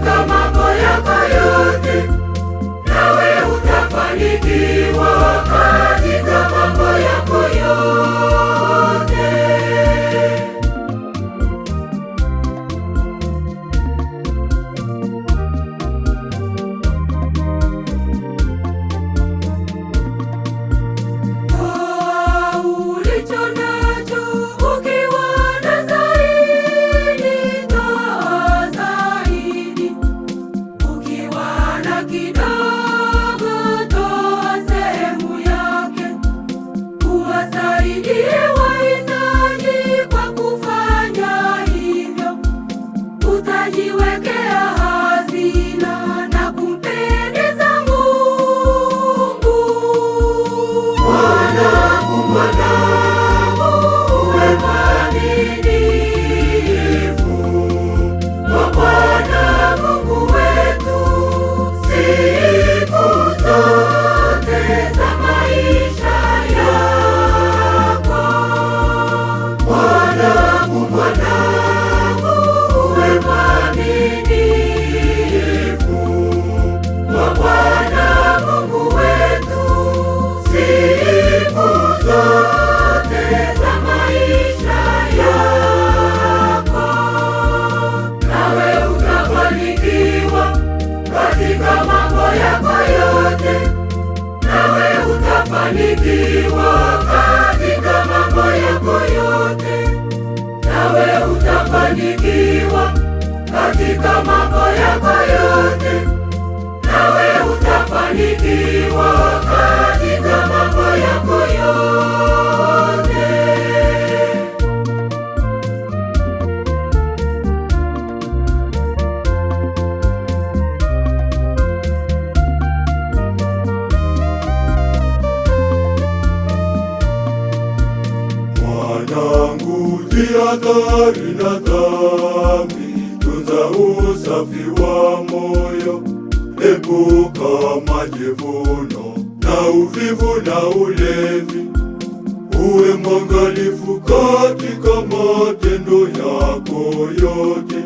Katika mambo yako yote, nawe utafanikiwa katika mambo yako yote. Toa ulicho nacho, ukiwa na zaidi, toa zaidi. Ukiwa na kidogo, toa sehemu yake. Uwasaidie wahitaji kwa kufanya hivyo, utajiwekea hazina na kumpendeza Mungu. Mwanangu, mwanangu, uwe mwaminifu kwa Bwana Mungu wetu siku zote za maisha yako. Mwanangu, mwanangu, uwe mwaminifu kwa Bwana Mungu wetu siku zote za maisha yako, nawe utafanikiwa katika mambo yako yote, nawe utafanikiwa katika mambo yako yote, nawe utafanikiwa katika mambo yako yote, nawe utafanikiwa katika mambo yako yote. Mwanangu, jihadhari na dhambi, tunza usafi wa moyo, epuka majivuno na uvivu na ulevi. Uwe mwangalifu katika matendo yako yote,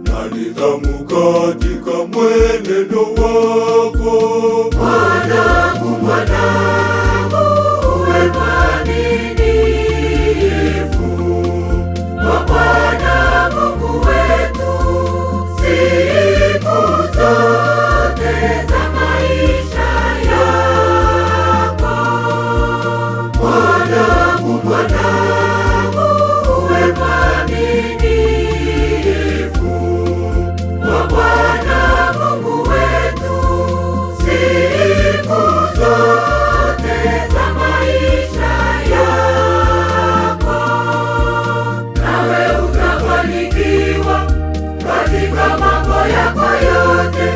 na nidhamu katika mwenendo wako. Mwanangu, mwanangu, uwe mwaminifu kwa Bwana Mungu wetu siku zote za maisha yako. Mwanangu, mwanangu, uwe mwaminifu kwa Bwana Mungu wetu siku zote za maisha yako, nawe utafanikiwa katika mambo yako yote,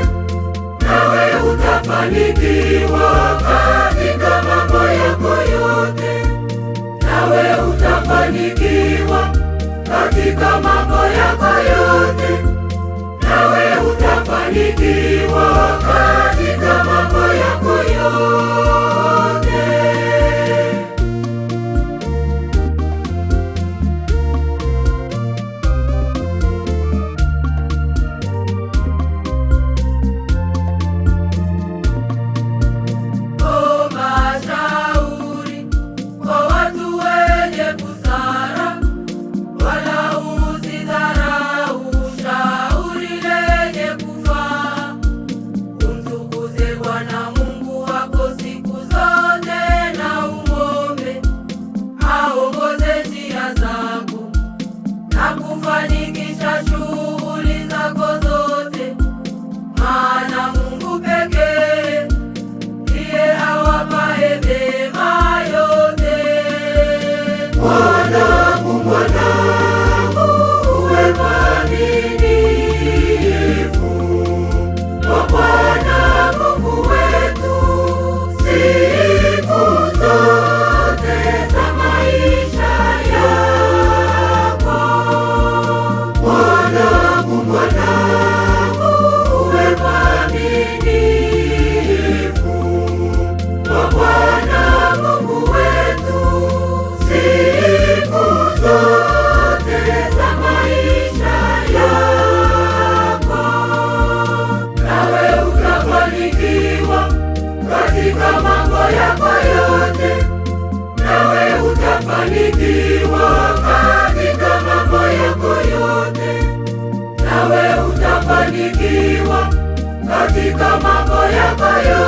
nawe utafanikiwa katika mambo yako yote, nawe utafanikiwa katika mambo yako yote, nawe utafanikiwa katika mambo yako yote. Omba shauri kwa watu wenye busara, wala usidharau shauri lenye kufaa. Umtukuze Bwana Mungu. Utafanikiwa katika mambo yako yote, nawe utafanikiwa katika mambo yako yote.